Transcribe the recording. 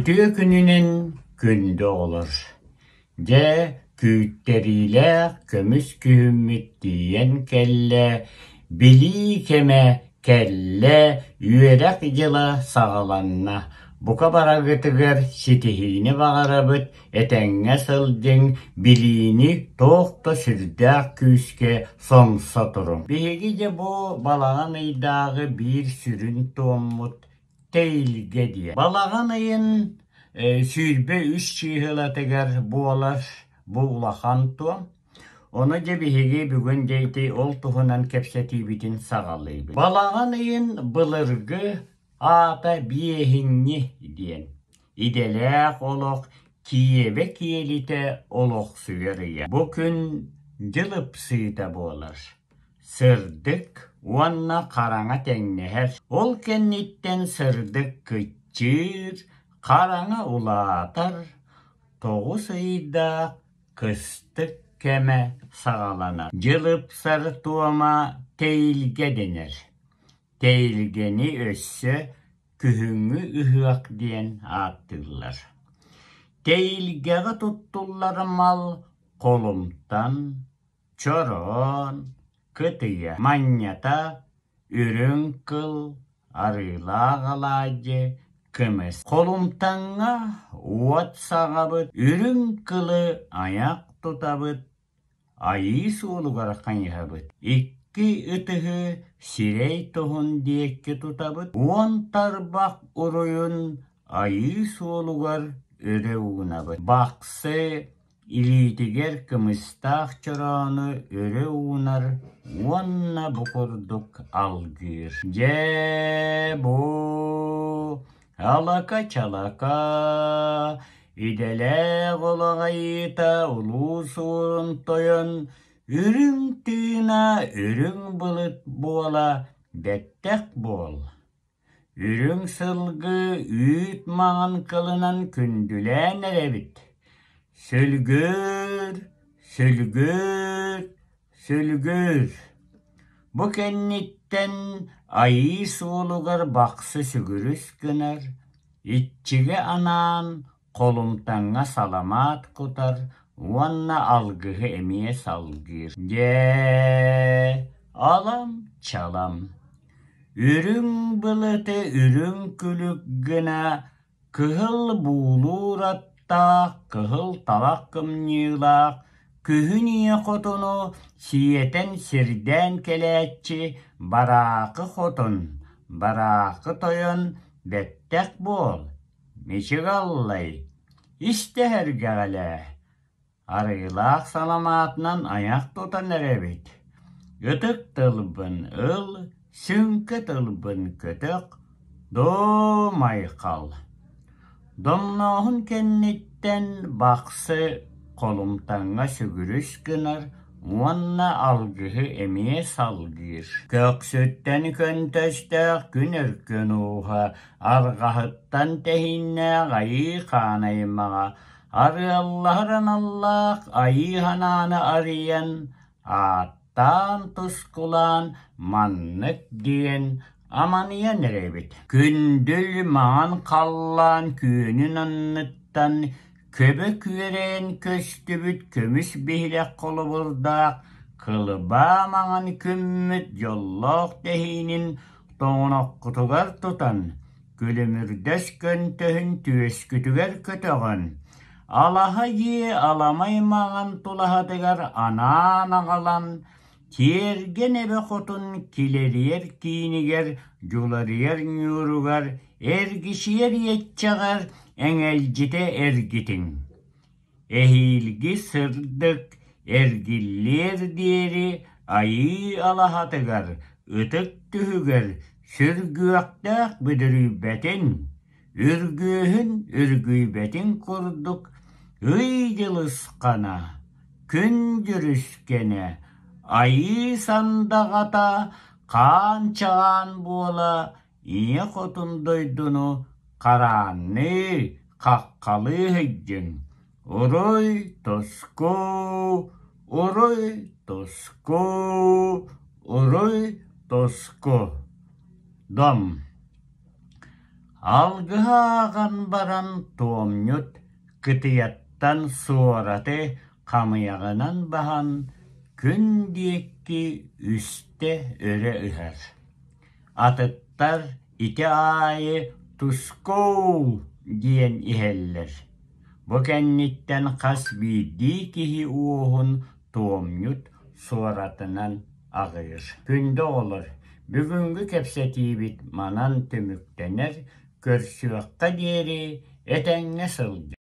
Үтүө күнүнэн күндү оҕолор! Дьэ, күүттэриилээх көмүс күһүммүт тиийэн кэллэ, билии кэмэ кэллэ, үөрэх дьыла саҕаланна. Бука барыгытыгар ситиһиини баҕарабыт, этэҥҥэ сылдьыҥ, билиини туох да сүрдээх күүскэ сомсо туруҥ. Биһиги дьэ бу балаҕан ыйдааҕы биир сүрүн туоммут Тэйилгэ диэн. Балаҕан ыйын 23 чыыһылатыгар буолар бу улахан туом. Ону дьэ биһиги бүгүн дьэ ити ол туһунан кэпсэтиибитин саҕалыыбыт. Балаҕан ыйын былыргы аата Биэһинньи диэн. Идэлээх олох киэбэ киэлитэ олохсуйар ыйа. Бу күн дьыл ыпсыыта буолар. Сырдык уонна хараҥа тэҥнэһэр, ол кэнниттэн сырдык кыччыыр, хараҥа улаатар, 9 ыйдаах кыстык кэмэ саҕаланар. Дьыл ыпсар туома тэйилгэ дэнэр. Тэйилгэни өссө күһүҥҥү ыһыах диэн ааттыыллар. Тэйилгэҕэ туттуллар мал холумтан, Чороон, кытыйа, манньата, үрүҥ кыл, арыылаах алаадьы, кымыс. Холумтаҥҥа уот саҕабыт, үрүҥ кылы айах тутабыт, айыы суолугар хайыһабыт. Икки ытыһы сирэй туһун диэки тутабыт, 10 тарбах уруйун айыы суолугар өрө уунабыт. Бахсы Илиитигэр кымыстаах чороону өрө уунар уонна бу курдук алгыыр: «Дьээ, бу алака-чалака, идэлээх олох айыыта Улуу Суорун Тойон үрүҥ тыына үрүҥ былыт буола бэттэх буол Үрүҥ сылгы үүт маҥан кылынан күндүлээн эрэбит, сүлгүр, сүлгүр, сүлгүр Бу кэнниттэн айыы суолугар бахсы сүгүрүс гынар, иччигэ анаан холумтаҥҥа саламаат кутар уонна алгыһы эмиэ салгыыр. Дьээ, алам-чалам, үрүҥ былыты үрүҥ күлүк гына кыһыл буулуур аттаах, кыһыл талах кымньыылаах күһүн ийэ хотуну сиэтэн сирдээн кэлээччи Бараахы хотун, Бараахы тойон бэттэх буол, Мичик аллай, истэһэргэҕэлээ, арыылаах саламаатынан айах тутан эрэбит, ытык тылбын ыл, сүҥкэ тылбын көтөх, доо майхал. Домнооһун кэнниттэн Бахсы холумтаҥҥа сүгүрүс гынар уонна алгыһы эмиэ салгыыр. Көхсүттэн көнтөстөөх күн өркөн ууһа Арҕаһыттан тэһииннээх айыы хаан аймаҕа, арыаллаһар аналлаах айыы санааны арыйан, ааттаан тускулаан маннык диэн аманыйан эрэбит. Күндүл маҥан халлаан күөнүн анныттан көбө күөрэйэн көстүбүт көмүс биһилэх холобурдаах кылыбаа маҥан күммүт дьоллоох тэһиинин тоҥоноххутугар тутан, күлүмүрдэс көнтөһүн түөскүтүгэр көтөҕөн, алаһа дьиэ аламай маҥан тулаһатыгар анаан аҕалан, тиэргэн эбэ хотун килэрийэр киинигэр, дьуларыйар ньууругар, эргичийэр иэччэҕэр эҥэлдьитэ эргитиҥ. Эһиилги сырдык эргиллиэр диэри айыы алаһатыгар, ытык түһүгэр сүргүөхтээх бүдүрүйбэтин, үргүөһүн үргүйбэтин курдук ый дьылысхана, күн дьүрүскэнэ, айыы сандаҕата хаан чаҕаан буола Ийэ хотун дойдуну хараанныы, хаххалыы сылдьыҥ, уруй-туску, уруй-туску, уруй-туску Дом. Алгыһы ааҕан баран туомньут кытыйаттан суораты хамыйаҕынан баһан күн диэки үстэ өрө ыһар. Атыттар ити аайы «Тускуу!» диэн иһэллэр. Бу кэнниттэн хас биирдии киһи уоһун туомньут суоратынан аҕыыр. Күндү оҕолор, бүгүҥҥү кэпсэтиибит манан түмүктэнэр, көрсүөххэ диэри этэҥҥэ сылдьыҥ.